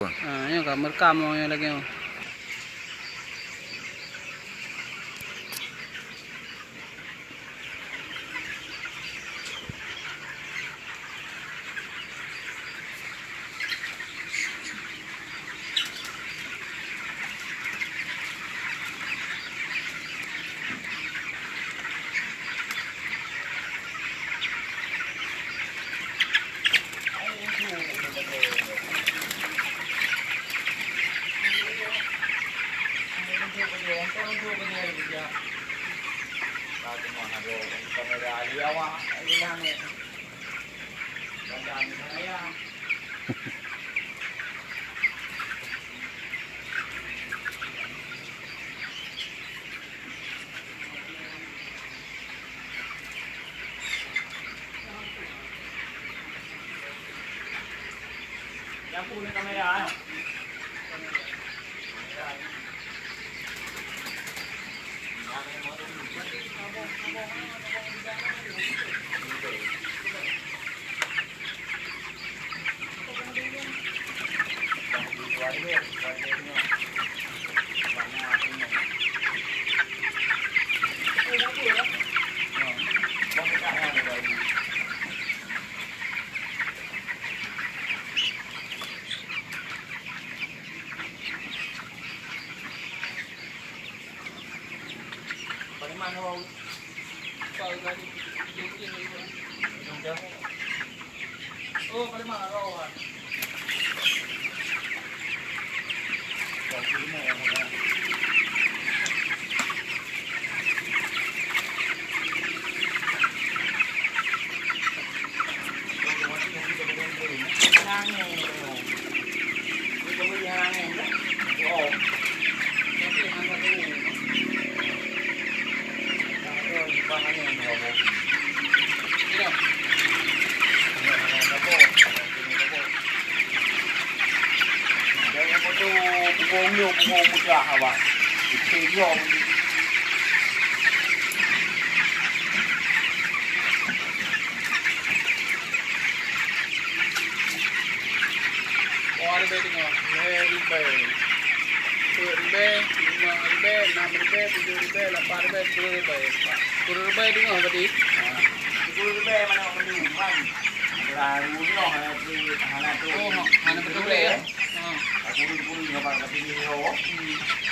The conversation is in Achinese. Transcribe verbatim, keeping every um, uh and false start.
Ha, nyoe ka meurekam nyoe lagèe nyoe. Dua ribèe teungoh, lhèe ribèe, peuet ribèe, limong ribèe, nam ribèe, tujoh ribèe, lapan ribèe, sepuluh ribèe. Sepuluh ribèe teungoh tadi. Sepuluh ribèe mana mandum, man. Baru nyoe hana tu, hana tu. Oh, hana beutôi ya. Ha. Aku dulu, dulu nyoe, Pak, tapi nyoe. Hmm.